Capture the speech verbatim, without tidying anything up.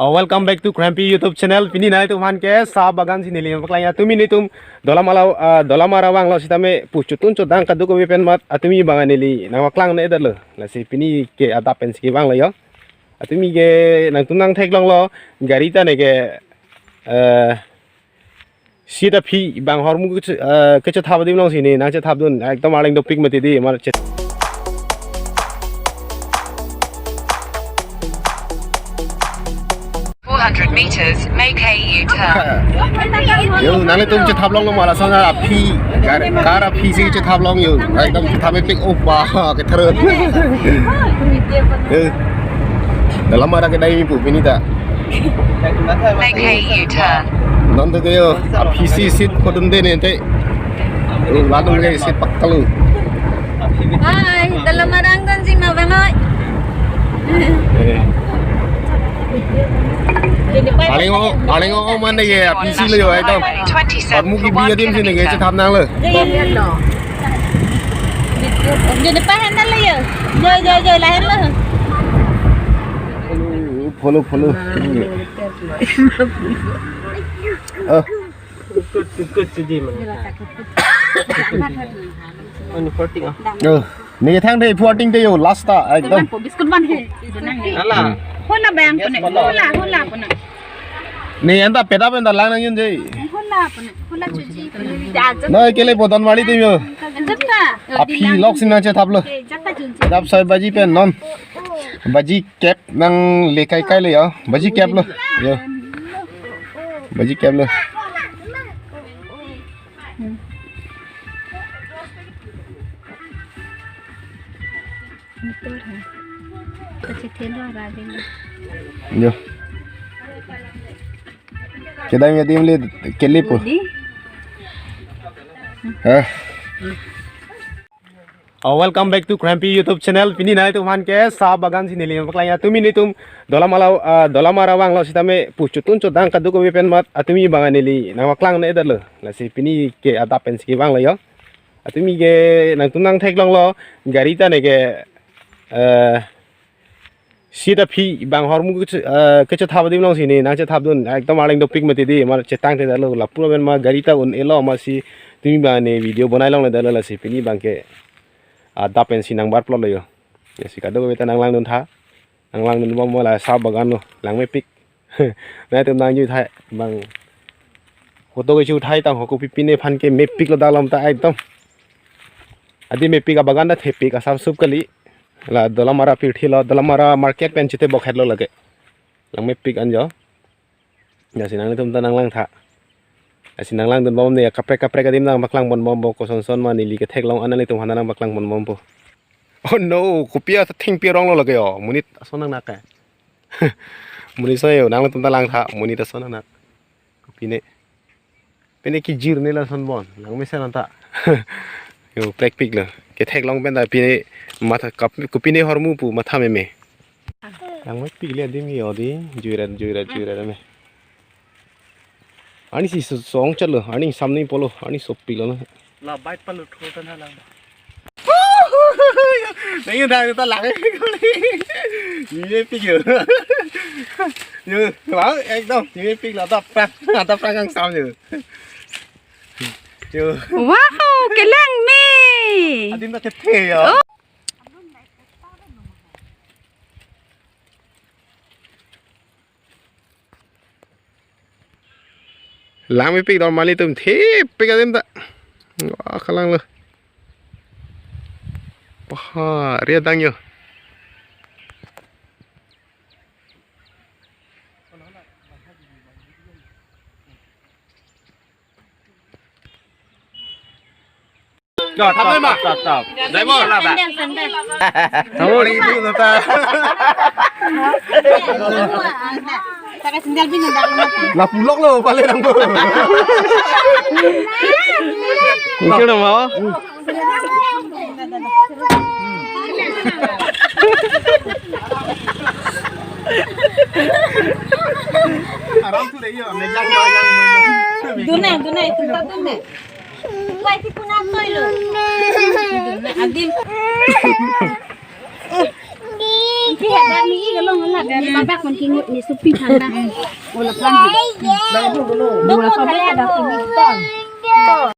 Oh, welcome back to Krampi YouTube channel. Pini nanglitum aphan ke sa bagan si neli nangpaklang. Atumi nelitum Dolamara, ah, Dolamara vanglo sitame pu chotun chodang kadokave pen mat atumi abang neli nangpaklang ne detlo. Lasi pini ke adap pensi kevanglo yo. Atumi ke nangtum nangtheklonglo, gari ta ne ke, eh, seat aphi bang ahormu ke, eh, kechethap adim alongsi ne nangchethapdun, ekdom arleng dopik mati dei, mar chet. Four hundred meters, make a U-turn. Yo, nanglitum chethaplonglo ma lason aphi, car, car aphi si chethaplong yo. Ekdom chethap mepik, oh, bah, ketharo. Yo. Dolamara kedai mi pu pini ta. Make a U-turn. Non to ke yo, aphi si seat phodunde ne te. Yo, latum ke seat pakkalu. Hai, Dolamara angdon si ma bang oi. Eh. Paling o, paling o, man de ye, aphi si lo yo, ekdom. Ahormu kebi adim si ne ke chethap nanglo. Jadi pahan lo yo. Yo, yo, yo, lahir lo. Follow, follow. Oh. Good, good, good, good, man. Only forty, ah. Oh. Ne thang de forty de yo, last ta, ekdom. Biscuit ban ko, biscuit ban ko. Ala. Hula bang ko ne, hula, hula ko ne. Ne anta peda pen ta lang nangjun je. Hula ko ne, hula chuji ko ne. No, kele bodan wali de yo. Jaka. Aphi lok si nangchethaplo. Jaka chuji. Dap soi baji pen non. Baji kep nang le kai kai le yo. Baji kep lo. Yo. Baji kep lo. Motor ha. Kachethelo ra dei. Yo. Kedai adim le kele pu. Di. Eh. Oh, welcome back to Krampi YouTube channel. Pini nanglitum aphan ke sa bagan si neli nangpaklang. Atumi nelitum Dolamara, ah, Dolamara vanglo sitame pu chotun chodang kadokave pen mat atumi abang neli nangpaklang ne detlo. Lasi pini ke adap pensi kevanglo yo. Atumi ke nangtum nangtheklonglo, gari ta ne ke, eh, seat aphi bang ahormu ke, eh, kechethap adim alongsi ne nangchethapdun, ekdom arleng dopik mati dei, mar chetang te detlo, lapu pen ma gari ta un-elo, amatsi tumi abang ne video bonai longle detlo, lasi pini abang ke adap pensi nangbar plotlo yo. Lasi kadokave ta nanglangdun tha, nanglangdun bom la sa bagan lo, lang mepik. Nanglitum nangjuithai bang. Photo kechu thai tang ho, kopi pine aphan ke mepik lo, dalam ta ekdom. Adim mepik, abagan ta thepik, asam sup kali. La Dolamara pirthi lo, Dolamara market pen chete bokhet lo lake. Lang mepik anjo. Lasi nanglitum ta nanglang tha. Lasi nanglangdun bom ne, kaprek kaprek adim nangpaklang pon bom po, koson son ma neli ketheklong an nanglitum aphan nangpaklang pon bom po. Oh no, kopi athengpi arong lo lake yo. Monit ason nangnak ke. Monit ason yo, nanglitum ta lang tha, monit ason nangnak. Pine. Pine kijir ne lason bon, lang mesen anta. Yo, prekpik lo. Ketheklong pen ta pine matha kap, kopine ahormu pu matha meme. Lang mepik le adim yo dei, juiret, juiret, juiret me. Arni si so-, song chat lo, arni samni polo, arni sopik lo na. La bike palu throtan ha lang. Nang yu dang ta lang. Ye pik yo. Yo, wow, ekdom, ye pik la ta prang, ta prang kang sam yo. Yo. Wow, kelang me. Adim ta kethe yo. Oh. Lang mepik dor mali tum thepik adim ta. Wah, kalang lo. Wah, ria dang yo. Stop, stop, stop, stop. Driver. Sandal, sandal. Kamu lagi itu nota. Pakai sandal bin ndak. Lah pulok lo paling nang. Mungkin udah mau. Aram tu deh, iya, meja. Duna, duna, itu tak duna. Wai, si puna toy lo. Adim. Ki hebat ni, i kalong alat ni, babak man kingut ni supi thang na. Ola plan. Dong mo thale ako.